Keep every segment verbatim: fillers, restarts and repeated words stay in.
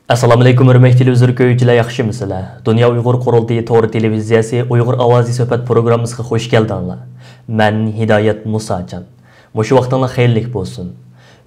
ئەسسالامۇئەلەيكۇم، ھۆرمەتلىك تېلېۋىزور كۆرگۈچىلەر، ياخشىمۇسىلەر؟ دۇنيا ئۇيغۇر قۇرۇلتىيى تور تېلېۋىزىيەسى ئۇيغۇر ئاۋازى سۆھبەت پروگراممىسىغا خۇش كەلدىڭلار. مەن ھىدايەت مۇساجان. مۇشۇ ۋاقتىڭلار خەيرلىك بولسۇن.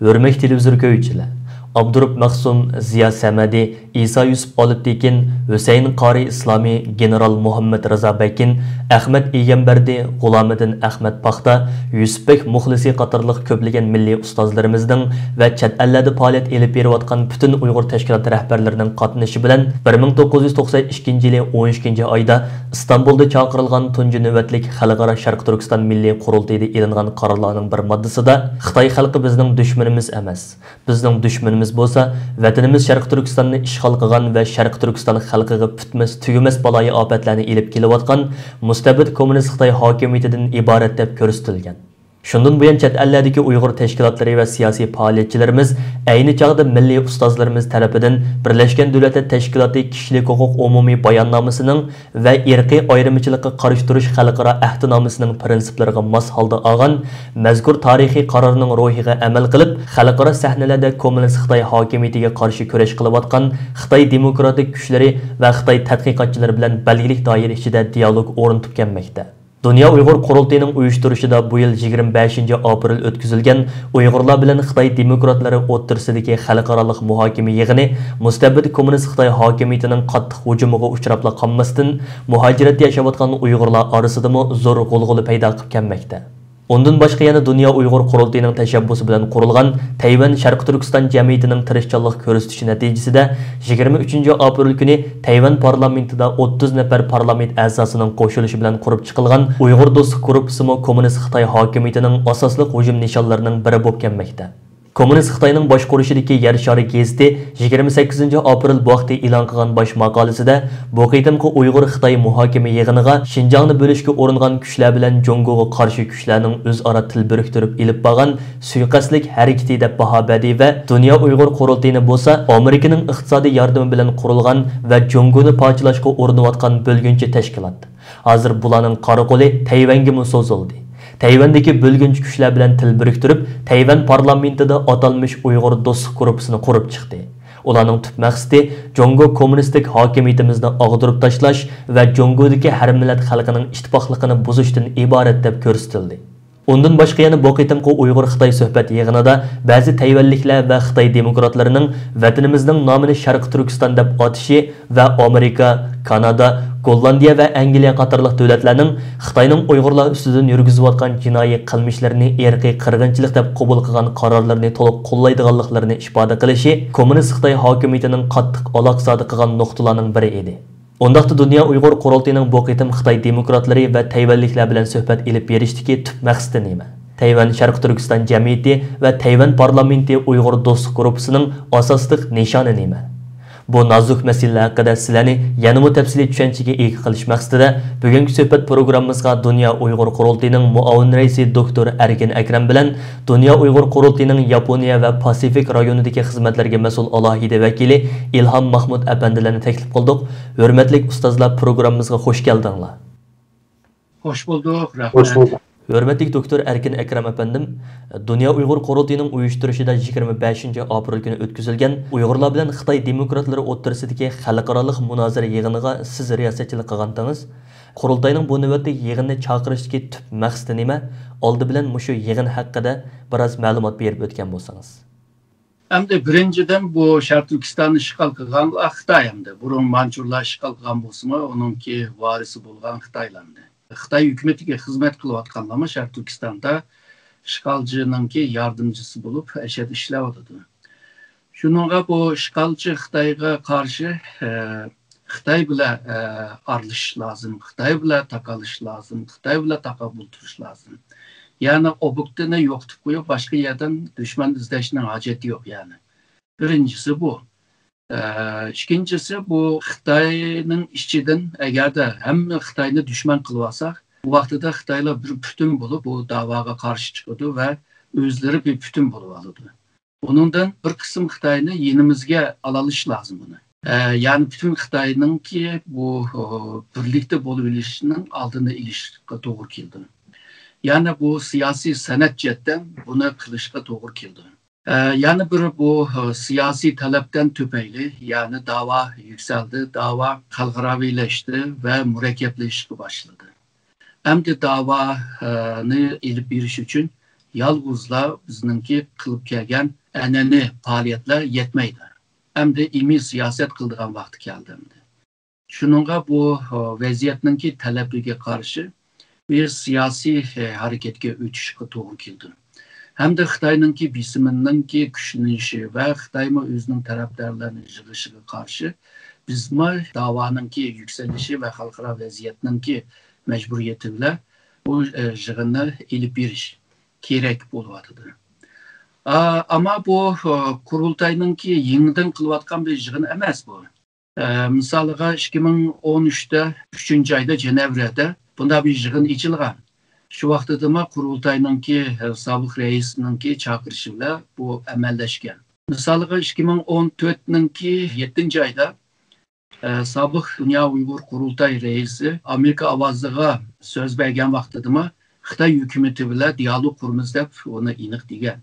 ھۆرمەتلىك تېلېۋىزور كۆرگۈچىلەر، ئابدۇرۇپ مەخسۇم، زىيا سەمەدى، ئىسا يۈسۈپ ئالپتېكىن، ھۈسەيىن قارى ئىسلامى، گېنېرال مۇھەممەد رىزا بەكىن، ئەخمەت ئىگەمبەردى، غۇلامىدىن ئەخمەت پاختا، يۈسۈپبەك مۇخلىسى قاتارلىق كۆپلىگەن مىللىي ئۇستازلىرىمىزنىڭ ۋە چەت ئەللەردە پائالىيەت ئېلىپ بېرىۋاتقان پۈتۈن ئۇيغۇر تەشكىلات رەھبەرلىرىنىڭ قاتنىشىشى بىلەن بىر مىڭ توققۇز يۈز توقسەن ئىككىنچى يىلى ئون ئىككىنچى ئايدا ئىستانبۇلدا چاقىرىلغان تۇنجى نۆۋەتلىك خەلقئارا شەرقىي تۈركىستان مىللىي قۇرۇلتىيىدا ئېلىنغان قارارلارنىڭ بىر ماددىسىدا، خىتاي خەلقى بىزنىڭ دۈشمىنىمىز ئەمەس. بىزنىڭ دۈشمىنىمىز بولسا، ۋەتىنىمىز شەرقىي تۈركىستاننى ئىشغال قىلغان ۋە شەرقىي تۈركىستان خەلقىگە پۈتمەس، تۈگىمەس بالايىئاپەتلەرنى ئېلىپ كېلىۋاتقان مۇستەبىت كوممۇنىست خىتاي ھاكىمىيىتىدىن ئىبارەت دەپ كۆرسىتىلگەن. شۇندىن بۇيان، چەت ئەللەردىكى ئۇيغۇر تەشكىلاتلىرى ۋە سىياسىي پائالىيەتچىلىرىمىز، ئەينى چاغدا مىللىي ئۇستازلىرىمىز تەرىپىدىن بىرلەشكەن دۆلەتلەر تەشكىلاتى كىشىلىك ھوقۇق ئومۇمىي باياننامىسىنىڭ ۋە ئىرقىي ئايرىمىچىلىققا قارشى تۇرۇش خەلقئارا ئەھدىنامىسىنىڭ پىرىنسىپلىرىغا ماس ھالدا ئالغان مەزكۇر تارىخىي قارارنىڭ روھىغا ئەمەل قىلىپ، خەلقئارا سەھنىلەردە كوممۇنىست خىتاي ھاكىمىيىتىگە قارشى كۈرەش قىلىۋاتقان خىتاي دېموكراتىك كۈچلىرى ۋە خىتاي تەتقىقاتچىلىرى بىلەن بەلگىلىك دائىرە ئىچىدە دىيالوگ ئورنىتىپ كەلمەكتە. دۇنيا ئۇيغۇر قۇرۇلتىيىنىڭ ئۇيۇشتۇرۇشىدا بۇ يىل يىگىرمە بەشىنچى ئاپرېل ئۆتكۈزۈلگەن ئۇيغۇرلار بىلەن خىتاي دېموكراتلىرى ئوتتۇرىسىدىكى خەلقئارالىق مۇھاكىمە يىغىنى مۇستەبىت كوممۇنىست خىتاي ھاكىمىيىتىنىڭ قاتتىق ھۇجۇمىغا ئۇچراپلا قالماستىن، مۇھاجىرەتتە ياشاۋاتقان ئۇيغۇرلار ئارىسىدىمۇ زور غۇلغۇلا پەيدا قىلىپ كەلمەكتە. ئۇندىن باشقا يەنە دۇنيا ئۇيغۇر قۇرۇلتىيىنىڭ تەشەببۇسى بىلەن قۇرۇلغان تەيۋەن شەرقىي تۈركىستان جەمئىيىتىنىڭ تىرىشچانلىق كۆرسىتىشى نەتىجىسىدە، يىگىرمە ئۈچىنچى ئاپرېل كۈنى تەيۋەن پارلامېنتىدا ئوتتۇز نەپەر پارلامېنت ئەزاسىنىڭ قوشۇلۇشى بىلەن قۇرۇپ چىقىلغان ئۇيغۇر دوستلۇق گۇرۇپپىسىمۇ كوممۇنىست خىتاي ھاكىمىيىتىنىڭ ئاساسلىق ھۇجۇم نىشانلىرىنىڭ بىرى بولۇپ كەلمەكتە. كوممۇنىست خىتاينىڭ باشقۇرۇشىدىكى يەر شارى گېزىتى يىگىرمە سەككىزىنچى ئاپرېل بۇ ھەقتە ئېلان قىلغان باش ماقالىسىدە، بۇ قېتىمقى ئۇيغۇر خىتاي مۇھاكىمە يىغىنىغا شىنجاڭنى بۆلۈشكە ئۇرۇنغان كۈچلەر بىلەن جۇڭگوغا قارشى كۈچلەرنىڭ ئۆزئارا تىل بىرىكتۈرۈپ ئېلىپ بارغان سۇيىقەستلىك ھەرىكىتى دەپ باھا بەردى ۋە دۇنيا ئۇيغۇر قۇرۇلتىيىنى بولسا ئامېرىكىنىڭ ئىقتىسادىي ياردىمى بىلەن قۇرۇلغان ۋە جۇڭگونى پارچىلاشقا ئۇرۇنۇۋاتقان بۆلگۈنچى تەشكىلات. ھازىر بۇلارنىڭ قارا قولى تەيۋەنگىمۇ سوزۇلدى. تەيۋەندىكى بۆلگۈنچى كۈچلەر بىلەن تىل بىرىكتۈرۈپ، تەيۋەن پارلامېنتىدا ئاتالمىش ئۇيغۇر دوستلۇق گۇرۇپپىسىنى قۇرۇپ چىقتى. ئۇلارنىڭ تۈپ مەقسىتى جۇڭگو كوممۇنىستىك ھاكىمىيىتىمىزنى ئاغدۇرۇپ تاشلاش ۋە جۇڭگودىكى ھەر مىللەت خەلقىنىڭ ئىتتىپاقلىقىنى بۇزۇشتىن ئىبارەت دەپ كۆرسىتىلدى. ئۇندىن باشقا يەنە بۇ قېتىمقى ئۇيغۇر خىتاي سۆھبەت يىغىنىدا بەزى تەيۋەنلىكلەر ۋە خىتاي دېموكراتلىرىنىڭ ۋەتىنىمىزنىڭ نامىنى شەرقىي تۈركىستان دەپ ئاتىشى ۋە ئامېرىكا، كانادا، گوللاندىيە ۋە ئەنگلىيە قاتارلىق دۆلەتلەرنىڭ خىتاينىڭ ئۇيغۇرلار ئۈستىدىن يۈرگۈزۈۋاتقان جىنايى قىلمىشلىرىنى ئىرقىي قىرغىنچىلىق دەپ قوبۇل قىلغان قارارلىرىنى تولۇق قوللايدىغانلىقلىرىنى ئىپادە قىلىشى كوممۇنىست خىتاي ھاكىمىيىتىنىڭ قاتتىق ئالاقە سادى قىلغان نۇقتىلارنىڭ بىرى ئىدى. ئۇنداقتا دۇنيا ئۇيغۇر قۇرۇلتىيىنىڭ بۇ قېتىم خىتاي دېموكراتلىرى ۋە تەيۋەنلىكلەر بىلەن سۆھبەت ئېلىپ بېرىشتىكى تۈپ مەقسىتى نېمە؟ تەيۋەن شەرقىي تۈركىستان جەمئىيىتى ۋە تەيۋەن پارلامېنتى ئۇيغۇر دوستلۇق گۇرۇپپىسىنىڭ ئاساسلىق نىشانى نېمە؟ بۇ نازۇك مەسىلىلەر ھەققىدە سىلەرنى يەنىمۇ تەپسىلىي چۈشەنچىگە ئىگە قىلىش مەقسىتىدە، بۈگۈنكى سۆھبەت پروگراممىمىزغا دۇنيا ئۇيغۇر قۇرۇلتىيىنىڭ مۇئاۋىن رەئىسى دوكتور ئەركىن ئەكرەم بىلەن دۇنيا ئۇيغۇر قۇرۇلتىيىنىڭ ياپونىيە ۋە پاسىفىك رايونىدىكى خىزمەتلەرگە مەسئۇل ئالاھىدە ۋەكىلى ئىلھام ماھمۇت ئەپەندىلەرنى تەكلىپ قىلدۇق. ھۆرمەتلىك ئۇستازلار، پروگراممىمىزغا خۇش كەلدىڭلار. خوش بولدۇق، رەھمەت. خوش بولدۇق. ھۆرمەتلىك دوكتور ئەركىن ئەكرەم ئەپەندىم، دۇنيا ئۇيغۇر قۇرۇلتىيىنىڭ ئۇيۇشتۇرۇشىدا يىگىرمە بەشىنچى ئاپرېل كۈنى ئۆتكۈزۈلگەن ئۇيغۇرلار بىلەن خىتاي دېموكراتلىرى ئوتتۇرىسىدىكى خەلقئارالىق مۇنازىرە يىغىنىغا سىز رىياسەتچىلىك قىلغانتىڭىز. قۇرۇلتاينىڭ بۇ نۆۋەتلىك يىغىننى چاقىرىشتىكى تۈپ مەقسىتى نېمە؟ ئالدى بىلەن مۇشۇ يىغىن ھەققىدە بىراز مەلۇمات بېرىپ ئۆتكەن بولسىڭىز. ئەمدى بىرىنچىدىن، بۇ شەرقىي تۈركىستاننى ئىشغال قىلغانلار خىتاي، ئەمدى بۇرۇن مانچۇرلار ئىشغال قىلغان بولسىمۇ، ئۇنىڭكى ۋارىسى بولغان خىتايلار ئەمدى. خىتاي ھۆكۈمىتىگە خىزمەت قىلىۋاتقانلارمۇ شەرقىي تۈركىستاندا ئىشغالچىنىڭكى ياردەمچىسى بولۇپ، ئەشەددىي ئىشلەۋاتىدۇ. شۇنىڭغا بۇ ئىشغالچى خىتايغا قارشى، ئە، خىتاي بىلەن، ئە، ئارىلىشىش لازىم، خىتاي بىلەن تاكاللىشىش لازىم، خىتاي بىلەن تاقابىل تۇرۇش لازىم. يەنى ئوبيېكتىنى يوقىتىپ قويۇپ، باشقا يەردىن دۈشمەن ئىزدەشنىڭ ھاجىتى يوق، يەنى. بىرىنچىسى بۇ. ئە، ئىككىنچىسى، بۇ خىتاينىڭ ئىچىدىن، ئەگەردە ھەممە خىتاينى دۈشمەن قىلىۋالساق، بۇ ۋاقتىدا خىتايلار بىر پۈتۈن بولۇپ، بۇ داۋاغا قارشى چىقىدۇ ۋە ئۆزلىرى بىر پۈتۈن بولۇۋالىدۇ. ئۇنىڭدىن بىر قىسىم خىتاينى يېنىمىزگە ئالالىش لازىم بۇنى. ئە، يەنى پۈتۈن خىتاينىڭكى بۇ، ئۇ، بىرلىكتە بولۇۋېلىشىنىڭ ئالدىنى ئېلىشقا توغرا كېلىدۇ. يەنى بۇ سىياسىي سەنئەت جەھەتتىن بۇنى قىلىشقا توغرا كېلىدۇ. ئە، يەنە بىر بۇ، ئە، سىياسىي تەلەپتىن تۈپەيلى، يەنى داۋا يۈكسەلدى، داۋا خەلقئاراۋىلەشتى ۋە مۇرەككەپلىشىشكە باشلىدى. ئەمدى داۋانى ئېلىپ بېرىش ئۈچۈن يالغۇزلا بىزنىڭكى قىلىپ كەلگەن ئەنئەنىۋى پائالىيەتلەر يەتمەيدۇ. ئەمدى ئىلمىي سىياسەت قىلىدىغان ۋاقتى كەلدى ئەمدى. شۇنىڭغا بۇ، ۋەزىيەتنىڭكى تەلەپىگە قارشى بىر سىياسىي، ھەرىكەتكە ئۆتۈشكە توغرا كېلىدۇ. ھەمدە خىتاينىڭكى بېسىمىنىڭكى كۈچلىنىشى ۋە خىتايمۇ ئۆزىنىڭ تەرەپدارلىرىنى يىغىشىغا قارشى بىزمۇ داۋانىڭكى يۈكسىلىشى ۋە خەلقئارا ۋەزىيەتنىڭكى مەجبۇرىيىتى بىلەن بۇ، ئە، يىغىننى ئېلىپ بېرىش كېرەك بولۇۋاتىدۇ. ئا-، ئەمما بۇ، ئە، قۇرۇلتاينىڭكى يېڭىدىن قىلىۋاتقان بىر يىغىن ئەمەس بۇ. ئە، مىسالىغا، ئىككى مىڭ ئون ئۈچتە، ئۈچىنچى ئايدا جەنەۋرەدە بۇنداق بىر يىغىن ئېچىلغان. شۇ ۋاقتىدىمۇ قۇرۇلتاينىڭكى، ئە، سابىق رەئىسىنىڭكى چاقىرىشى بىلەن بۇ ئەمەللەشكەن. مىسالىغا، ئىككى مىڭ ئون تۆتنىڭكى يەتتىنچى ئايدا، ئە، سابىق دۇنيا ئۇيغۇر قۇرۇلتاي رەئىسى ئامېرىكا ئاۋازىغا سۆز بەرگەن ۋاقتىدىمۇ خىتاي ھۆكۈمىتى بىلەن دىيالوگ قۇرىمىز دەپ ئۇنى ئېنىق دېگەن.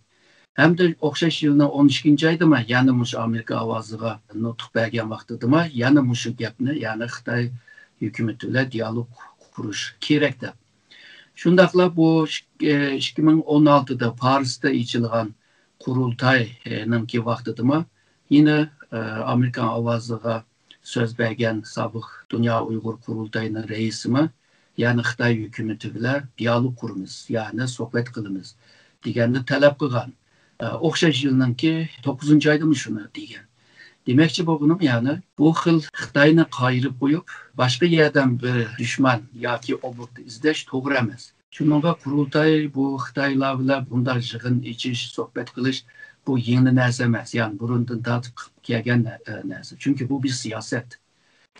ھەمدە ئوخشاش يىلنىڭ ئون ئىككىنچى ئايدىمۇ يەنە مۇشۇ ئامېرىكا ئاۋازىغا نۇتۇق بەرگەن ۋاقتىدىمۇ يەنە مۇشۇ گەپنى، يەنى خىتاي ھۆكۈمىتى بىلەن دىيالوگ قۇرۇش كېرەك دەپ. شۇنداقلا بۇ ئىككى مىڭ ئون ئالتىدا پارىستا ئېچىلغان قۇرۇلتاينىڭكى ۋاقتىدىمۇ يەنە، ئە، ئامېرىكا ئاۋازىغا سۆز بەرگەن سابىق دۇنيا ئۇيغۇر قۇرۇلتايىنىڭ رەئىسىمۇ يەنە خىتاي ھۆكۈمىتى بىلەن دىيالوگ قۇرىمىز، يەنى سۆھبەت قىلىمىز دېگەننى تەلەپ قىلغان. ئە، ئوخشاش يىلنىڭكى توققۇزىنچى ئايدىمۇ شۇنى دېگەن. دېمەكچى بولغىنىم، يەنى بۇ خىل خىتاينى قايرىپ قويۇپ، باشقا يەردىن بىر دۈشمەن ياكى ئوبيېكت ئىزدەش توغرا ئەمەس. شۇنىڭغا قۇرۇلتاي بۇ خىتايلار بىلەن بۇنداق يىغىن ئېچىش، سۆھبەت قىلىش، بۇ يېڭى نەرسە ئەمەس. يەنى بۇرۇندىن تارتىپ قىلىپ كەلگەن نە-، نەرسە. چۈنكى بۇ بىر سىياسەت.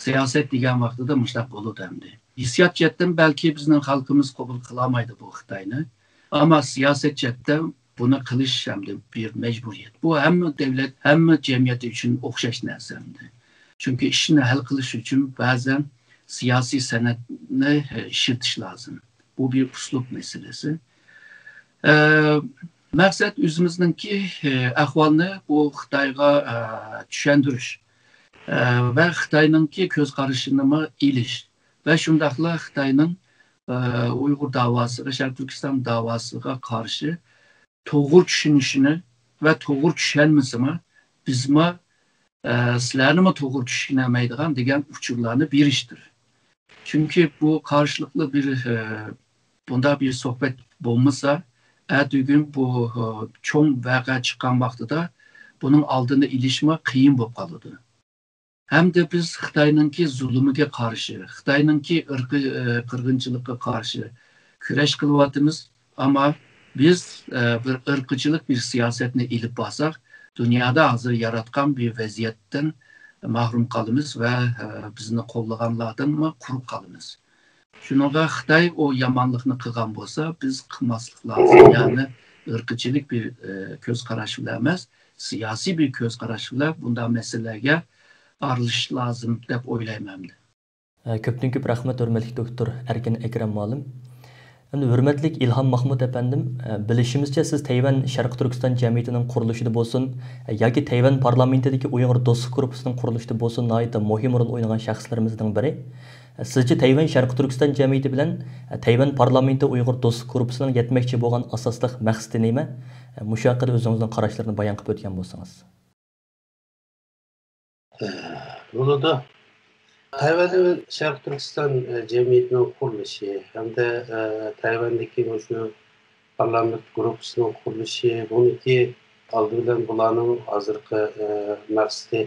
سىياسەت دېگەن ۋاقتىدا مۇشۇنداق بولىدۇ ئەمدى. ھېسسىيات جەھەتتىن بەلكى بىزنىڭ خەلقىمىز قوبۇل قىلالمايدۇ بۇ خىتاينى. ئەمما سىياسەت جەھەتتە بۇنى قىلىش ئەمدى بىر مەجبۇرىيەت. بۇ ھەممە دۆلەت، ھەممە جەمئىيەت ئۈچۈن ئوخشاش نەرسە ئەمدى. چۈنكى ئىشنى ھەل قىلىش ئۈچۈن بەزەن سىياسىي سەنئەتنى، ئە، ئىشلىتىش لازىم. بۇ بىر ئۇسلۇب مەسىلىسى. ئە، مەقسەت ئۆزىمىزنىڭكى، ئە، ئەھۋالنى بۇ خىتايغا، ئە، چۈشەندۈرۈش، ئە، ۋە خىتاينىڭكى كۆز قارىشىنىمۇ ئېلىش ۋە شۇنداقلا خىتاينىڭ، ئە، ئۇيغۇر داۋاسىغا، شەرقىي تۈركىستان داۋاسىغا قارشى توغرا چۈشىنىشىنى ۋە توغرا چۈشەنمىسىمۇ، بىزمۇ، ئە، سىلەرنىمۇ توغرا چۈشىنەلمەيدىغان دېگەن ئۇچۇرلارنى بېرىشتۇر. چۈنكى بۇ قارشىلىقلىق بىر، ئە، بۇنداق بىر سۆھبەت بولمىسا، ئەتىگۈن بۇ، ئە، چوڭ ۋەقە چىققان ۋاقتىدا بۇنىڭ ئالدىنى ئېلىشمۇ قىيىن بولۇپ قالىدۇ. ھەمدە بىز خىتاينىڭكى زۇلۇمىغا قارشى، خىتاينىڭكى ئىرقىي، ئە، قىرغىنچىلىققا قارشى كۈرەش قىلىۋاتىمىز. ئەمما بىز، ئە، بىر ئىرقچىلىق بىر سىياسەتنى ئېلىپ بارساق، دۇنيادا ھازىر ياراتقان بىر ۋەزىيەتتىن مەھرۇم قالىمىز ۋە، ئە، بىزنى قوللىغانلاردىنمۇ قۇرۇق قالىمىز. شۇنىڭغا خىتاي ئۇ يامانلىقنى قىلغان بولسا، بىز قىلماسلىق لازىم. يەنى ئىرقچىلىق بىر، ئە، كۆز قاراش بىلەن ئەمەس، سىياسىي بىر كۆز قاراش بىلەن بۇنداق مەسىلىلەرگە ئارىلىشىش لازىم دەپ ئويلايمەن. ئە، كۆپتىن كۆپ رەھمەت، ھۆرمەتلىك دوكتور ئەركىن ئەكرەم مۇئەللىم. ئەمدى ھۆرمەتلىك ئىلھام ماخمۇت ئەپەندىم، ئە، بىلىشىمىزچە، سىز تەيۋەن شەرقىي تۈركىستان جەمئىيىتىنىڭ قۇرۇلۇشىدا بولسۇن، ئە، ياكى تەيۋەن پارلامېنتىدىكى ئۇيغۇر دوستلۇق گۇرۇپپىسىنىڭ قۇرۇلۇشىدا بولسۇن، ناھايىتى مۇھىم رول ئوينىغان شەخسلىرىمىزنىڭ بىرى. ئە، سىزچە تەيۋەن شەرقىي تۈركىستان جەمئىيىتى بىلەن، ئە، تەيۋەن پارلامېنتى ئۇيغۇر دوستلۇق گۇرۇپپىسىنىڭ يەتمەكچى بولغان ئاساسلىق مەقسىتى نېمە؟ ئە، مۇشۇ ھەققىدە ئۆزىڭىزنىڭ قاراشلىرىنى بايان قىلىپ ئۆتكەن بولسىڭىز. بولىدۇ. تەيۋەن شەرقىي تۈركىستان، ئە، جەمئىيىتىنىڭ قۇرۇلۇشى ھەمدە، ئە، تەيۋەندىكى مۇشۇ پارلامېنت گۇرۇپپىسىنىڭ قۇرۇلۇشى، بۇنىڭكى ئالدى بىلەن بۇلارنىڭ ھازىرقى، ئە، مەقسىتى،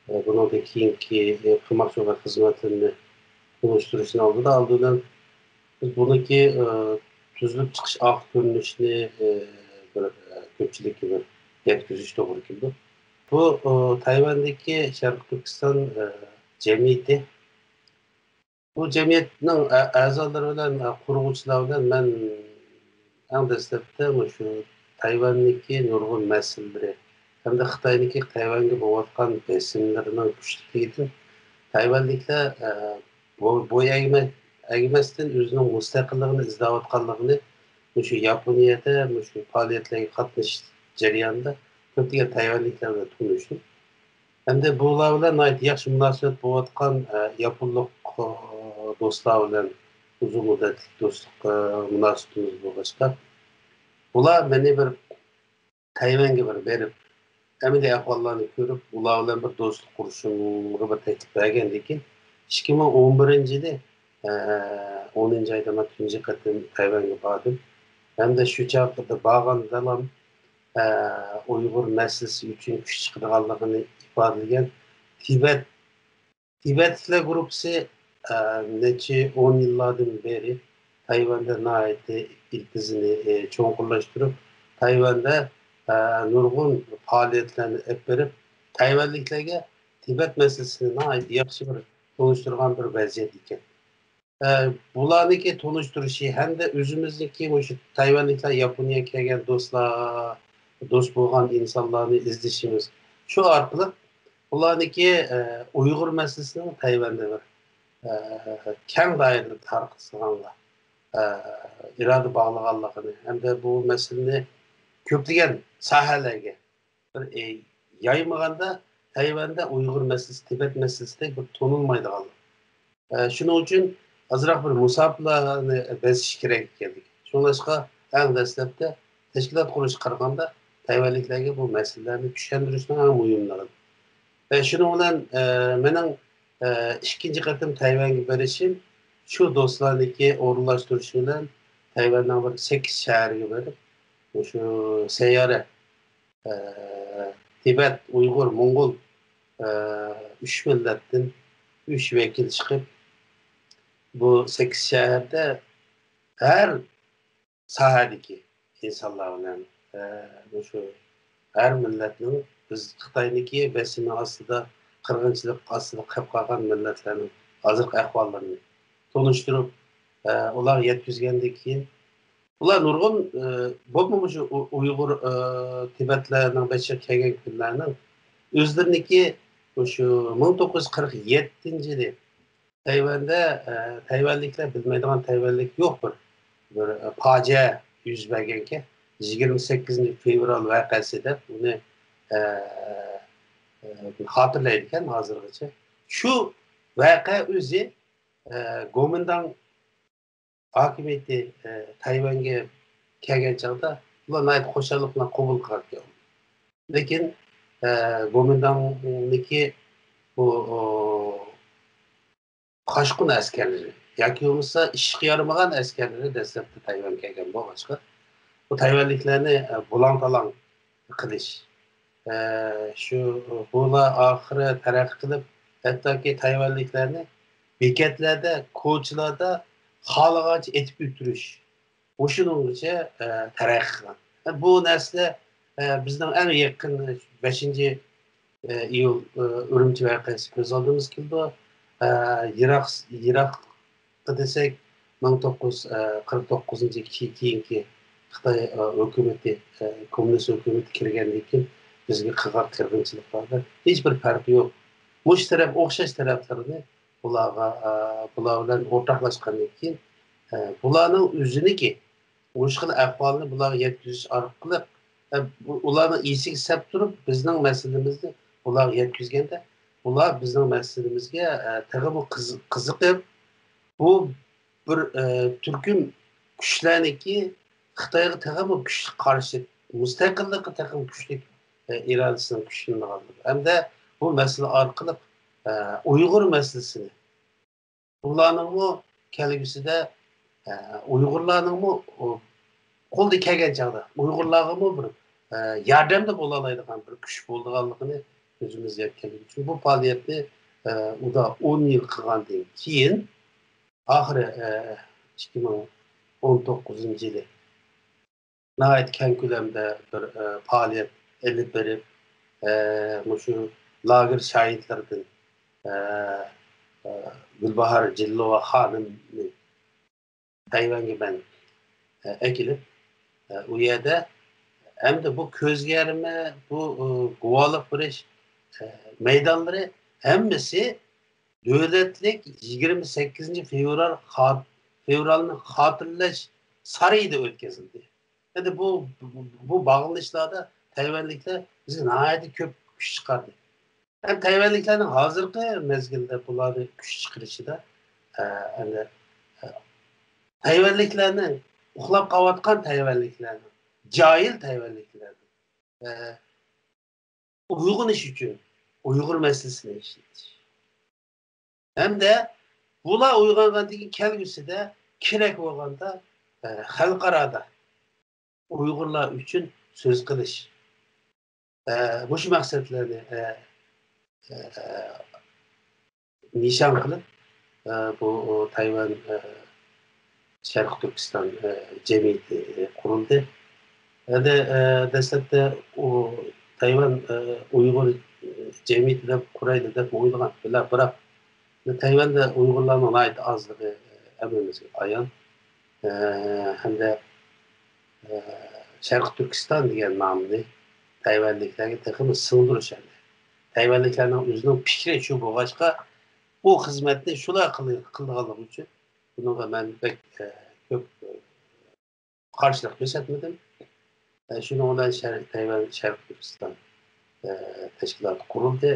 ئە، بۇنىڭدىن كېيىنكى، ئە، قىلماقچى بولغان خىزمەتلىرىنى تونۇشتۇرۇشنىڭ ئالدىدا، ئالدى بىلەن بىز بۇنىڭكى، ئە، تۈزۈلۈپ چىقىش ئاخىر كۆرۈنۈشىنى، ئە، بىر، ئە، كۆپچىلىككە بىر يەتكۈزۈش توغرا كېلىدۇ. بۇ، ئۇ، تەيۋەندىكى شەرقىي تۈركىستان، ئە، جەمئىيىتى. بۇ جەمئىيەتنىڭ ئە-، ئەزالىرى بىلەن، ئە، قۇرغۇچىلار بىلەن مەن ئەڭ دەسلەپتە مۇشۇ تەيۋەندىكى نۇرغۇن مەسىلىلىرى ھەمدە خىتاينىڭكى تەيۋەنگە بولۇۋاتقان بېسىملىرىنىڭ كۈچلۈكلۈكىدىن تەيۋەنلىكلەر، ئە، بو-، بويۇن ئەگمە-، ئەگمەستىن ئۆزىنىڭ مۇستەقىللىقىنى ئىزدەۋاتقانلىقىنى مۇشۇ ياپونىيەدە مۇشۇ پائالىيەتلەرگە قاتنىشىش جەريانىدا كۆپلىگەن تەيۋەنلىكلەر بىلەن تونۇشتۇم. ھەمدە بۇلار بىلەن ناھايىتى ياخشى مۇناسىۋەت بولۇۋاتقان، ئە، ياپونلۇق، ئە، دوستلار بىلەن ئۇزۇن مۇددەتلىك دوستلۇق، ئە، مۇناسىۋىتىمىز بولغاچقا، بۇلار مېنى بىر تەيۋەنگە بىر بېرىپ، ئەمەلىي ئەھۋاللارنى كۆرۈپ، ئۇلار بىلەن بىر دوستلۇق قۇرۇشۇمغا بىر تەكلىپ بەرگەندىن كېيىن، ئىككى مىڭ ئون بىرىنچى يىلى، ئە، ئونىنچى ئايدا مەن تۇنجى قېتىم تەيۋەنگە باردىم. ھەمدە شۇ چاغدا بارغاندىلا، ئە، ئۇيغۇر مەسىلىسى ئۈچۈن كۈچ چىقىدىغانلىقىنى ئىپادىلىگەن تىبەت، تىبەتلىكلەر گۇرۇپپىسى، ئە، نەچچە ئون يىللاردىن بېرى تەيۋەندە ناھايىتى ئىلتىزىنى، ئە، چوڭقۇرلاشتۇرۇپ، تەيۋەندە، ئە، نۇرغۇن پائالىيەتلەرنى ئېلىپ بېرىپ، تەيۋەنلىكلەرگە تىبەت مەسىلىسىنى ناھايىتى ياخشى بىر تونۇشتۇرغان بىر ۋەزىيەت ئىكەن. ئە، بۇلارنىڭكى تونۇشتۇرۇشى ھەمدە ئۆزىمىزنىڭكى مۇشۇ تەيۋەنلىكلەر ياپونىيەگە كەلگەن دوستلار، دوست بولغان ئىنسانلارنى ئىزدىشىمىز. شۇ ئارقىلىق بۇلارنىڭكى، ئە، ئۇيغۇر مەسىلىسىنىڭ تەيۋەندە بىر، ئە، كەڭ دائىرىدە تارقىتىلغانلار، ئە، ئىرادە باغلىغانلىقىنى ھەمدە بۇ مەسىلىنى كۆپلىگەن ساھەلەرگە بىر، ئى، يايمىغاندا، تەيۋەندە ئۇيغۇر مەسىلىسى، تىبەت مەسىلىسىدەك بىر تونۇلمايدىغانلىق. ئە، شۇنىڭ ئۈچۈن ئازراق بىر مۇساپىلارنى بېسىش كېرەك ئىكەنلىكى. شۇڭلاشقا ئەڭ دەسلەپتە تەشكىلات قۇرۇشقا قارىغاندا، تەيۋەنلىكلەرگە بۇ مەسىلىلەرنى چۈشەندۈرۈشنىڭ ئەڭ مۇھىملىقى. ۋە شۇنىڭ بىلەن، ئە، مېنىڭ، ئە، ئىككىنچى قېتىم تەيۋەنگە بېرىشىم شۇ دوستلارنىڭكى ئورۇنلاشتۇرۇشى بىلەن تەيۋەننىڭ بىر سەككىز شەھىرىگە بېرىپ، مۇشۇ سەييارە، ئە، تىبەت، ئۇيغۇر، موڭغۇل، ئە، ئۈچ مىللەتتىن ئۈچ ۋەكىل چىقىپ، بۇ سەككىز شەھەردە ھەر ساھەدىكى ئىنسانلار بىلەن، ئە، مۇشۇ ھەر مىللەتنىڭ، بىز خىتاينىڭكى بېسىمى ئاستىدا، قىرغىنچىلىق ئاستىدا قېلىپ قالغان مىللەتلەرنىڭ ھازىرقى ئەھۋاللىرىنى تونۇشتۇرۇپ، ئە، ئۇلارغا يەتكۈزگەندىن كېيىن، ئۇلار نۇرغۇن، ئە، بولۇپمۇ مۇشۇ ئۇ-، ئۇيغۇر، ئە، تىبەتلەرنىڭ بېشىغا كەلگەن كۈنلەرنىڭ ئۆزلىرىنىڭكى مۇشۇ مىڭ توققۇز يۈز قىرىق يەتتىنچى يىلى تەيۋەندە، ئە، تەيۋەنلىكلەر بىلمەيدىغان تەيۋەنلىك يوق، بىر، بىر، ئە، پاجىئە يۈز بەرگەنكەن. يىگىرمە سەككىزىنچى فېۋرال ۋەقەسى دەپ ئۇنى، ئە، ئە، خاتىرىلەيدىكەن ھازىرغىچە. شۇ ۋەقە ئۆزى، ئە، گومىنداڭ ھاكىمىيىتى، ئە، تەيۋەنگە كەلگەن چاغدا ئۇلار ناھايىتى خۇشاللىق بىلەن قوبۇل قىلغانىكەن. لېكىن، ئە، گومىنداڭنىڭكى بۇ، ئۇ، قاشقۇن ئەسكەرلىرى ياكى بولمىسا ئىشقا يارىمىغان ئەسكەرلىرى دەسلەپتە تەيۋەنگە كەلگەن بولغاچقا، بۇ تەيۋەنلىكلەرنى، ئە، بۇلاڭ-تالاڭ قىلىش، ئە، شۇ، بۇلار ئاخىرى تەرەققىي قىلىپ، ھەتتاكى تەيۋەنلىكلەرنى بېكەتلەردە، كوچىلاردا خالىغانچە ئېتىپ ئۆلتۈرۈش، مۇشۇنىڭغىچە، ئە، تەرەققىي قىلغان. بۇ نەرسىلەر، ئە، بىزنىڭ ئەڭ يېقىن بەشىنچى، ئە، ئىيۇل، ئە، ئۈرۈمچى ۋەقەسى كۆز ئالدىمىزغا كېلىدۇ. ئە، يىراق، يىراققا دېسەك، مىڭ توققۇز يۈز قىرىق توققۇزىنچى يىل كېيىنكى خىتاي، ئە، ھۆكۈمىتى، ئە، كوممۇنىست ھۆكۈمىتى كىرگەندىن كېيىن بىزگە قىلغان قىرغىنچىلىقلاردا ھېچ بىر پەرقى يوق. مۇشۇ تەرەپ ئوخشاش تەرەپلىرىنى بۇلارغا، ئە، بۇلار بىلەن ئورتاقلاشقاندىن كېيىن، ئە، بۇلارنىڭ ئۆزىنىكى مۇشۇ خىل ئەھۋالنى بۇلارغا يەتكۈزۈش ئارقىلىق، ئە، بۇ، ئۇلارنىڭ ئېسىگە سەپ تۇرۇپ، بىزنىڭ مەسىلىمىزنى بۇلارغا يەتكۈزگەندە، بۇلار بىزنىڭ مەسىلىمىزگە، ئە، تېخىمۇ قىز-، قىزىقىپ، بۇ بىر، ئە، تۈركۈم كۈچلەرنىڭكى خىتايغا تېخىمۇ كۈچلۈك قارشى، مۇستەقىللىققا تېخىمۇ كۈچلۈك، ئە، ئىرادىسىنىڭ كۈچلىنىدىغانلىقى ھەمدە بۇ مەسىلە ئارقىلىق، ئە، ئۇيغۇر مەسىلىسىنى، ئۇلارنىڭمۇ كەلگۈسىدە، ئە، ئۇيغۇرلارنىڭمۇ، ئۇ، قولىدىن كەلگەن چاغدا ئۇيغۇرلارغىمۇ بىر، ئە، ياردەمدە بولالايدىغان بىر كۈچ بولىدىغانلىقىنى كۆزىمىزگە يەتكەنلىكى ئۈچۈن بۇ پائالىيەتنى، ئە، ئۇدا ئون يىل قىلغاندىن كېيىن، ئاخىرى، ئە، ئىككى مىڭ ئون توققۇزىنچى يىلى ناھايىتى كەڭ كۆلەمدە بىر، ئە، پائالىيەت ئېلىپ بېرىپ، ئە، مۇشۇ لاگېر شاھىتلىرىدىن، ئە، ئە، گۈلباھار جېلىلوۋا خانىمنى تەيۋەنگە مەن، ئە، ئەكېلىپ، ئە، ئۇ يەردە ئەمدى بۇ كۆزگەرمە، بۇ، ئۇ، گۇۋاھلىق بېرىش، ئە، مەيدانلىرى ھەممىسى دۆلەتلىك يىگىرمە سەككىزىنچى فېۋرال خات-، فېۋرالنى خاتىرىلەش سارىيىدا ئۆتكۈزۈلدى. ئەمدى بۇ، بۇ، بۇ باغلىنىشلاردا تەيۋەنلىكلەر بىزگە ناھايىتى كۆپ كۈچ چىقاردى. ھەم تەيۋەنلىكلەرنىڭ ھازىرقى مەزگىلدە بۇلارنى كۈچ چىقىرىشىدا، ئە، ئەمدى، ئە، تەيۋەنلىكلەرنىڭ، ئۇخلاپ قاۋاتقان تەيۋەنلىكلەرنىڭ، جاھىل تەيۋەنلىكلەرنىڭ، ئە، ئويغىنىش ئۈچۈن ئۇيغۇر مەسىلىسىنى ئىشلىتىش. ھەمدە بۇلار ئويغانغاندىن كېيىن كەلگۈسىدە كېرەك بولغاندا، ئە، خەلقئارادا ئۇيغۇرلار ئۈچۈن سۆز قىلىش. ئە، مۇشۇ مەقسەتلەرنى، ئە، ئە، نىشان قىلىپ، ئە، بۇ، ئۇ، تەيۋەن، ئە، شەرقىي تۈركىستان، ئە، جەمئىيىتى، ئە، قۇرۇلدى. ئەمدى، ئە، دەسلەپتە ئۇ تەيۋەن، ئە، ئۇيغۇر، ئە، جەمئىيىتى دەپ قۇرايلى دەپ ئويلىغان. بىراق، بىراق تەيۋەندە ئۇيغۇرلارنىڭ ناھايىتى ئازلىقى، ئە، ھەممىمىزگە ئايان. ئە، ھەمدە، ئە، شەرقىي تۈركىستان دېگەن نامنى تەيۋەنلىكلەرگە تېخىمۇ سىڭدۈرۈش ئەمدى. تەيۋەنلىكلەرنىڭ ئۆزىنىڭ پىكرى شۇ بولغاچقا، بۇ خىزمەتنى شۇلار قىل-، قىلىدىغانلىقى ئۈچۈن بۇنىڭغا مەن بەك، ئە، كۆپ، ئە، قارشىلىق كۆرسەتمىدىم. ئە، شۇنىڭ بىلەن شەرق-، تەيۋەن شەرقىي تۈركىستان، ئە، تەشكىلاتى قۇرۇلدى.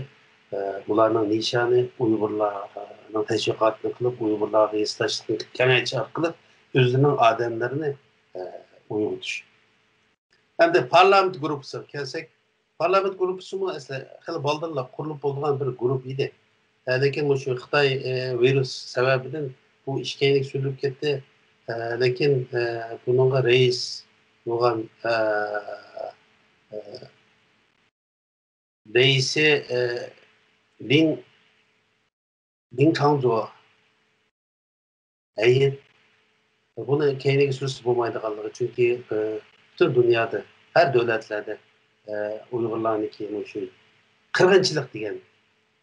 ئە، بۇلارنىڭ نىشانى ئۇيغۇرلارنىڭ تەشۋىقاتىنى قىلىپ، ئۇيغۇرلارغا ھېسداشلىقنى كېڭەيتىش ئارقىلىق ئۆزلىرىنىڭ ئادەملىرىنى، ئە، ئويغىتىش. ئەمدى پارلامېنت گۇرۇپپىسىغا كەلسەك، پارلامېنت گۇرۇپپىسىمۇ ئەسلى خېلى بالدۇرلا قۇرۇلۇپ بولىدىغان بىر گۇرۇپپا ئىدى. ئە، لېكىن مۇشۇ خىتاي، ئە، ۋىرۇس سەۋەبىدىن بۇ ئىش كەينىگە سۈرۈلۈپ كەتتى. ئە، لېكىن، ئە، بۇنىڭغا رەئىس بولغان، ئە، ئە، رەئىسى، ئە، لىن، لىن كاڭزۇ ھەيئەت بۇنى كەينىگە سۈرسە بولمايدىغانلىقى، چۈنكى، ئە، پۈتۈن دۇنيادا، ھەر دۆلەتلەردە، ئە، ئۇيغۇرلارنىڭكى مۇشۇ قىرغىنچىلىق دېگەن،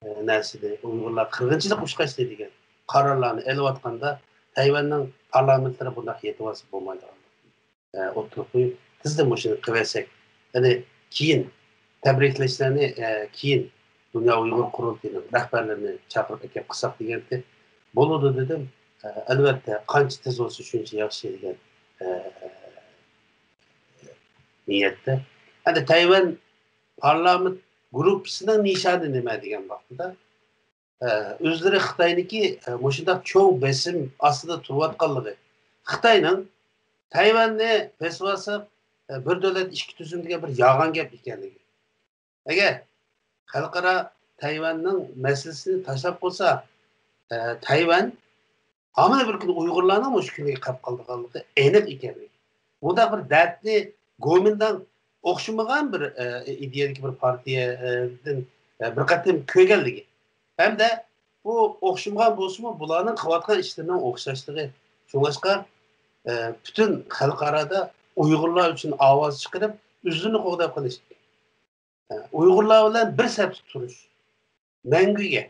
ئە، نەرسىنى، ئۇيغۇرلار قىرغىنچىلىققا ئۇچراشتى دېگەن قارارلارنى ئېلىۋاتقاندا، تەيۋەننىڭ پارلامېنتلىرى بۇنداق يېتىۋالسا بولمايدىغانلىقى ئوتتۇرىغا قويۇپ، تېزدىن مۇشۇنى قىلىۋەتسەك، يەنى كېيىن تەبرىكلەشلەرنى، ئە، كېيىن دۇنيا ئۇيغۇر قۇرۇلتىيىنىڭ رەھبەرلىرىنى چاقىرىپ ئەكەپ قىلساق دېگەنتى. بولىدۇ دېدىم. ئە، ئەلۋەتتە، قانچە تېز بولسا شۇنچە ياخشى دېگەن، ئە، نىيەتتە. ئەمدى تەيۋەن پارلامېنت گۇرۇپپىسىنىڭ نىشانى نېمە دېگەن ۋاقتىدا، ئە، ئۆزلىرى خىتاينىڭكى، ئە، مۇشۇنداق چوڭ بېسىم ئاستىدا تۇرۇۋاتقانلىقى، خىتاينىڭ تەيۋەننى بېسىۋالساق، ئە، بىر دۆلەت ئىككى تۈزۈم دېگەن بىر يالغان گەپ ئىكەنلىكى. ئەگەر خەلقئارا تەيۋەننىڭ مەسىلىسىنى تاشلاپ قويسا، ئە، تەيۋەن ھامان بىر كۈنى ئۇيغۇرلارنىڭ مۇشۇ كۈنگە قېلىپ قالىدىغانلىقى ئېنىق ئىكەنلىكى. بۇنداق بىر دەردنى گومىنداڭ ئوخشىمىغان بىر، ئە، ئىدىيەدىكى بىر پارتىيەدىن، ئە، بىر قېتىم كۆرگەنلىكى. ھەمدە بۇ ئوخشىمىغان بولسىمۇ، بۇلارنىڭ قىلىۋاتقان ئىشلىرىنىڭ ئوخشاشلىقى. شۇڭلاشقا، ئە، پۈتۈن خەلقئارادا ئۇيغۇرلار ئۈچۈن ئاۋاز چىقىرىپ، ئۆزلىرىنى قوغداپ قېلىش. ئە، ئۇيغۇرلار بىلەن بىر سەپتە تۇرۇش. مەڭگۈگە.